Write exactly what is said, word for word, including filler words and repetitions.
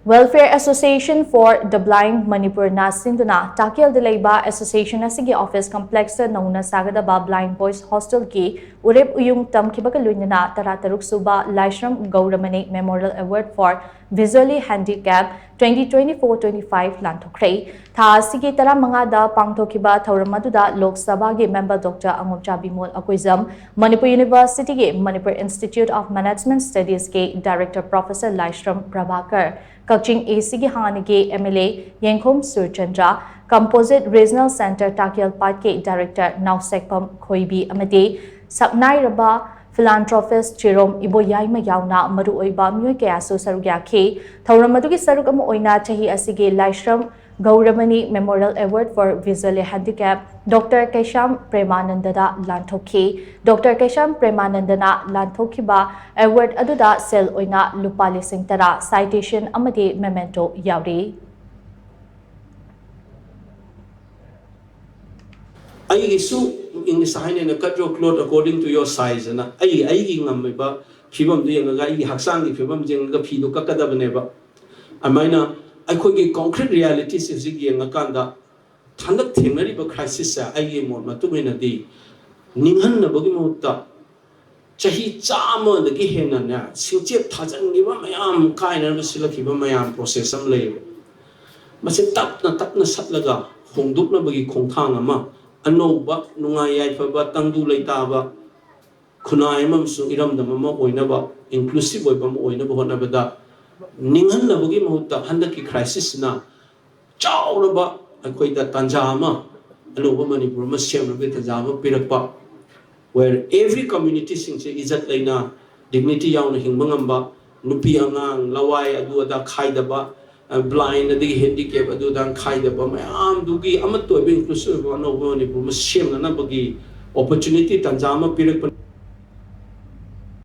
Welfare Association for the Blind Manipur ꯅ ꯁꯤꯟꯗꯨꯅ ꯇꯥꯀꯦꯜꯗ ꯂꯩꯕ association ꯑꯁꯤꯒꯤ office complex ꯇ ꯅꯧꯅ ꯁꯥꯒꯗꯕ Blind Boys Hostel ꯒꯤ ꯎꯔꯦꯞ ꯎꯌꯨꯡ ꯇꯝꯈꯤꯕꯒ ꯂꯣꯏꯅꯅ ꯇꯔꯥꯇꯔꯨꯛ ꯁꯨꯕ ꯂꯥꯏꯁ꯭ꯔꯝ ꯒꯧꯔꯃꯅꯤ Memorial Award for Visually Handicap twenty twenty-four twenty-five ꯂꯥꯟꯊꯣꯛꯈ꯭ꯔꯦ꯫ ꯊꯥ ꯑꯁꯤꯒꯤ ꯇꯔꯥꯃꯉꯥꯗ ꯄꯥꯡꯊꯣꯛꯈꯤꯕ ꯊꯧꯔꯝ ꯑꯗꯨꯗ ꯂꯣꯛ ꯁꯚꯥꯒꯤ member Doctor ꯑꯉꯣꯝꯆꯥ Bimol Akoijam, Manipur University ꯒꯤ Manipur Institute of Management Studies ꯀꯤ Director Professor Laishram Prabhakar, Kakching A C ꯒꯤ ꯍꯥꯟꯅꯒꯤ M L A ꯌꯦꯡꯈꯣꯝ Surchandra, Composite Regional Centre ꯇꯥꯀꯦꯜ ꯄꯥꯠꯀꯤ Director ꯅꯥꯎꯁꯦꯛꯄꯝ ꯈꯣꯏꯕꯤ ꯑꯃꯗꯤ ꯁꯛꯅꯥꯏꯔꯕ philanthropist ꯆꯤꯔꯣꯝ ꯏꯕꯣꯌꯥꯏꯃ ꯌꯥꯎꯅ ꯃꯔꯨꯑꯣꯏꯕ ꯃꯤꯑꯣꯏ ꯀꯌꯥꯁꯨ ꯁꯔꯨꯛ ꯌꯥꯈꯤ꯫ ꯊꯧꯔꯝ ꯑꯗꯨꯒꯤ ꯁꯔꯨꯛ ꯑꯃ ꯑꯣꯏꯅ ꯆꯍꯤ ꯑꯁꯤꯒꯤ ꯂꯥꯏꯁ꯭ꯔꯝ ꯒꯧꯔꯃꯅꯤ Memorial Award for Visually Handicap Doctor Keisham ꯄ꯭ꯔꯦꯃꯥꯅꯟꯗꯗ ꯂꯥꯟꯊꯣꯛꯈꯤ꯫ Doctor Keisham ꯄ꯭ꯔꯦꯃꯥꯅꯟꯗꯅ ꯂꯥꯟꯊꯣꯛꯈꯤꯕ award ꯑꯗꯨꯗ ꯁꯦꯜ ꯑꯣꯏꯅ ꯂꯨꯄꯥ ꯂꯤꯁꯤꯡ ꯇꯔꯥ, citation ꯑꯃꯗꯤ memento ꯌꯥꯎꯔꯤ꯫ ꯑꯩꯒꯤꯁꯨ English ꯍꯥꯏꯅꯩꯅ cut your cloth according to your size ꯑꯅ ꯑꯩ ꯑꯩꯒꯤ ꯉꯝꯃꯤꯕ ꯐꯤꯕꯝꯗꯨ ꯌꯦꯡꯉꯒ ꯑꯩꯒꯤ ꯍꯛꯆꯥꯡꯒꯤ ꯐꯤꯕꯝ ꯌꯦꯡꯉꯒ ꯐꯤꯗꯨ ꯀꯛꯀꯗꯕꯅꯦꯕ꯫ ꯑꯗꯨꯃꯥꯏꯅ ꯑꯩꯈꯣꯏꯒꯤ concrete reality ꯁꯦ ꯍꯧꯖꯤꯛ ꯌꯦꯡꯉꯀꯥꯟꯗ ꯍꯟꯗꯛ ꯊꯦꯡꯅꯔꯤꯕ crisis ꯁꯦ ꯑꯩꯒꯤ ꯃꯣꯠ ꯃꯇꯨꯡ ꯏꯟꯅꯗꯤ ꯅꯤꯡꯍꯟꯅꯕꯒꯤ ꯃꯍꯨꯠꯇ ꯆꯍꯤ ꯆꯥꯝꯃꯗꯒꯤ ꯍꯦꯟꯅꯅꯦ ꯁꯤꯡꯆꯦꯞ ꯊꯥꯖꯤꯟꯈꯤꯕ ꯃꯌꯥꯝ ꯀꯥꯏꯅꯅꯕ ꯁꯤꯜꯂꯛꯈꯤꯕ ꯃꯌꯥꯝ process ꯑꯃ ꯂꯩꯌꯦꯕ꯫ ꯃꯁꯤ ꯇꯞꯅ ꯇꯞꯅ ꯁꯠꯂꯒ ꯍꯣꯡꯗꯣꯛꯅꯕꯒꯤ ꯈꯣꯡꯊꯥꯡ ꯑꯃ, ꯑꯅꯧꯕ ꯅꯨꯡꯉꯥꯏ ꯌꯥꯏꯐꯕ ꯇꯪꯗꯨ ꯂꯩꯇꯥꯕ ꯈꯨꯟꯅꯥꯏ ꯑꯃ ꯑꯃꯁꯨꯡ ꯏꯔꯝꯗꯝ ꯑꯃ ꯑꯣꯏꯅꯕ, inclusive ꯑꯣꯏꯕ ꯑꯃ ꯑꯣꯏꯅꯕ ꯍꯣꯠꯅꯕꯗ ꯅꯤꯡꯍꯟꯅꯕꯒꯤ ꯃꯍꯨꯠꯇ ꯍꯟꯗꯛꯀꯤ crisis ꯁꯤꯅ ꯆꯥꯎꯔꯕ ꯑꯩꯈꯣꯏꯗ ꯇꯥꯟꯖꯥ ꯑꯃ ꯑꯅꯧꯕ ꯃꯅꯤꯄꯨꯔ ꯑꯃ ꯁꯦꯝꯅꯕꯒꯤ ꯇꯥꯟꯖꯥ ꯑꯃ ꯄꯤꯔꯛꯄ, where every community ꯁꯤꯡꯁꯦ ꯏꯖꯠ ꯂꯩꯅ dignity ꯌꯥꯎꯅ ꯍꯤꯡꯕ ꯉꯝꯕ, ꯅꯨꯄꯤ ꯑꯉꯥꯡ ꯂꯋꯥꯏ ꯑꯗꯨ ꯑꯗꯥ ꯈꯥꯏꯗꯕ, blind ꯑꯗꯒꯤ handicap ꯑꯗꯨ ꯑꯗꯥ ꯈꯥꯏꯗꯕ ꯃꯌꯥꯝꯗꯨꯒꯤ ꯑꯃꯠꯇ ꯑꯣꯏꯕ inclusive ꯑꯣꯏꯕ ꯑꯅꯧꯕ ꯃꯅꯤꯄꯨꯔ ꯑꯃ ꯁꯦꯝꯅꯅꯕꯒꯤ opportunity ꯇꯥꯟꯖꯥ ꯑꯃ ꯄꯤꯔꯛꯄ